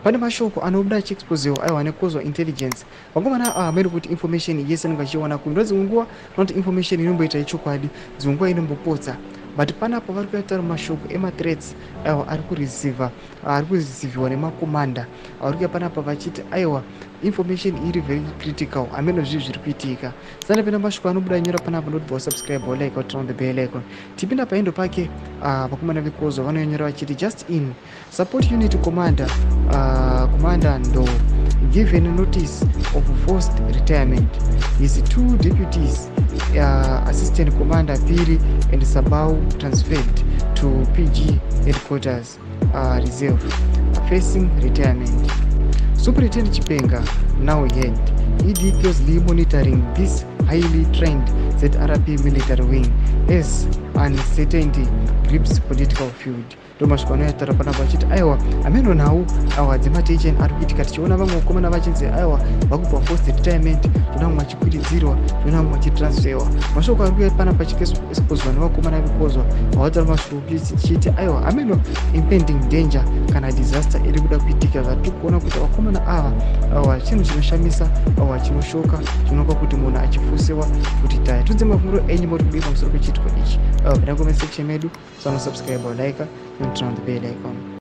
Pane mashoko anobuda achiexposewa, aiwa, nekozwa intelligence. Vakomana ava hamene kuti information yese anenge achiiwana kupi. Ndo dzimwe nguva vanoti information inomboita ichokwadi, dzimwe nguva inombopotsa, but panapa vari kuyataura mashoko emathreats, aiwa, ari kureceiva, ari kureceiviwa nemakomanda. Vari kuya panapa vachiti, aiwa, information iri very critical. Hameno zvii zviri kuitika. Sandapinda mashoko anobuda nyora panapa, ndoti wasubscribe, like, turn on the bell icon. Tipinda paendo pake. Vakomana vekozwa vanonyora vachiti, "Just in, support unit commander, Commander Ndo given notice of forced retirement. His two deputies, Assistant Commander Piri and Sabau, transferred to PG headquarters reserve, facing retirement. Superintendent Chipenga now head. ED closely monitoring this highly trained ZRP military wing as uncertainty grips political field." Ndo masviko anoyataura panapa vachiti, aiwa, hameno nhau awa dzematension ari kuitika, tichiona vamwe vakomana vachinzi, aiwa, vakupa forced retirement, tona vamwe vachikwiridzirwa, tona vamwe vachitransferwa. Mashoko ari kuuya panapa achiexposwa nevakomana vekozwa vavataura mashoko chichiti, aiwa, hameno impending danger kana disaster iri kuda kuitika. Zvatiri kuona kuti vakomana ava, awa, chinhu chinoshamisa, awa, chinoshocka, chinoka kuti munhu achifusiwa kuti taya tudze mafungiro enyu muri kudii pamusoro pechiitiko ichi. Pinda comment section medu, sanosubscribe, like and turn on the bell icon.